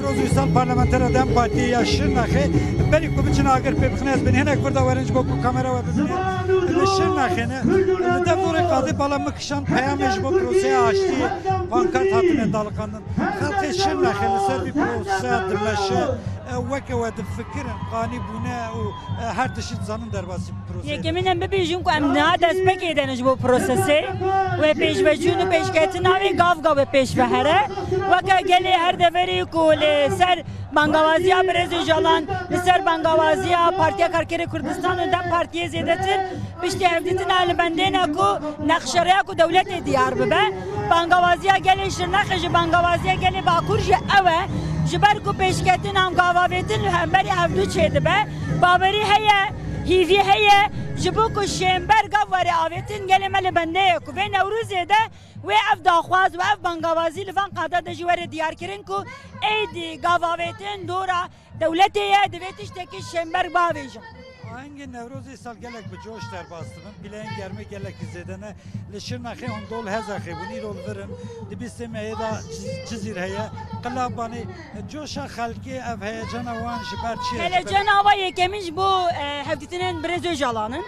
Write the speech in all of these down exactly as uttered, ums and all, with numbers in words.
Roz Uysal, parlamentera DEM Partiyê ya Şirnexê, berî ku biçin agir pê bixin, ez bin hinek vir de werin ji bo ku kamera we bibîne. Li Şirnexê ne, li dev dorê qadê bala min kişand, peyamê ji bo proseya aştiyê, pankart hatine daliqandin. Xelkê Şirnexê li ser vî proseya dimeşe, e, weke we difikirin, qanî bûne û, e, her tişt dizanin derbasî prosesê. Yekemîn em bibêjin ku em niha destpêkê de ne ji bo prosesê. Wê pêşveçûn û pêşketina wê gav gav wê pêş ve here. Weke gelê her deverê ku li ser bangawaziya Birêz Ocalan, li ser bangawaziya Partiya Karkerê Kurdistan û DEM Partiyê zêdetir piştî hevdîtina li bendê ne ku nexşereya ku dewletê diyar bibe. Bangawaziya gelê Şirnexê ji bangawaziya gelê Bakur jî ew e. Ji ber ku pêşketin an gavavêtin li hemberî hevdû çêdibe. Bawerî heye, hîvî heye, ji bo ku şênber gav were avêtin gelê me li bendê ye ku vê Newrozê de wê ev daxwaz û ev bangawazî li van qada de jî were diyarkirin ku êdî gav avêtin dora dewletê ye, divê tiştekî şênber bavêjin. Ahengên Newrozê sal gelek bi coş derbas dibin. Pîleyên germê gelekî zêde ne. Li Şirnexê hûn dol Hezaxê bûn, îro li vir in. Di bîstê meyê de Ciz-, Cizîr heye. Qilabanê, coşa xelkê, ev heyecana wan ji ber çi ye? Heyecana ava yekemîn ji bo, e, hevdîtinên Birêz Ocalan in.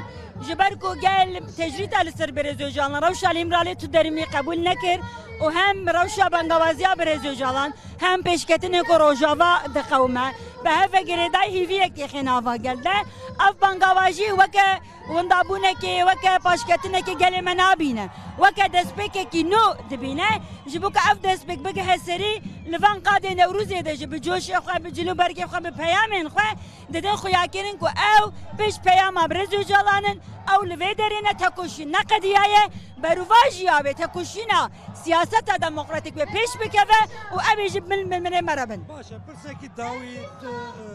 Ji ber ku gel tecrîta li ser Birêz Ocalan, rewşa li Îmralê tu derî wî qebûl nekir û hem rewşa bangawaziya Birêz Ocalan, hem pêşketinê ku Rojava diqewime, bi hev ve girêdayî hîviyekê xêna va gel de. Ev bangawajî weke windabûnekê, weke paşketinekê gelê me nabîne. Weke destpêkekî nû dibîne, ji bo ku ev destpêk bigihe serî, li van qadê Newrozê de jî bi coşê xwe, bi cilûbergê xwe, bi peyamên xwe didin xuyakirin ku ew pêş peyama Birêz Ocalan in, ew li vê derê ne, tekoşîn neqediyaye, berovajî ya wê tekoşîna siyaseta demokratîk wê pêş bikeve û ew ê ji bin, bin, binê me re bin. Baş e, pirsekî dawî tu, e,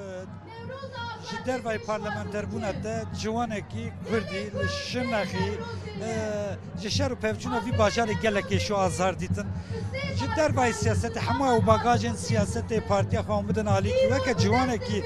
ji dervayî parlamenterbûna te ciwanekî Kurdî li Şirnexî, e, ji şer û pevçûna vî bajarê gelek kêş û azar dîtin. Ji dervayî siyasetê, hemû ew bagajên siyasetê partiya xwe hûn bidin alîkî. Weke ciwanekî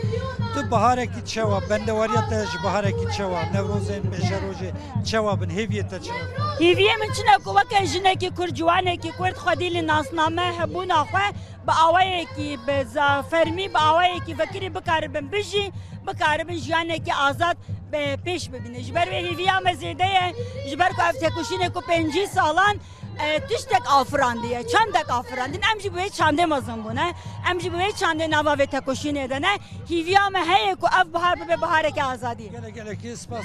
tu biharekî çawa, bendewariya te ji biharekî çawa, Newrozên pêşerojê çawa bin, hêviyê te çi ne? Hêviyê min çi ne ku weke jinekî Kurd, ciwanekî Kurd xwedî li nasname hebûna xwe bi awayekî, bi za-, fermî, bi awayekî vekirî bikaribin bijî, bikaribin jiyanekî azad bi pêş bibîne. Ji ber wê hêviya me zêde ye, ji ber ku ev tekoşînê ku pêncî salan, e, tiştek afirandiye, çandek afirandin. Em jî bi wê çandê mezin bûne. Em jî bi wê çandê nava vê tekoşînê de ne. Hêviya me heye ku ev bihar bibe bihareke azadî. Gelek gelekî spas.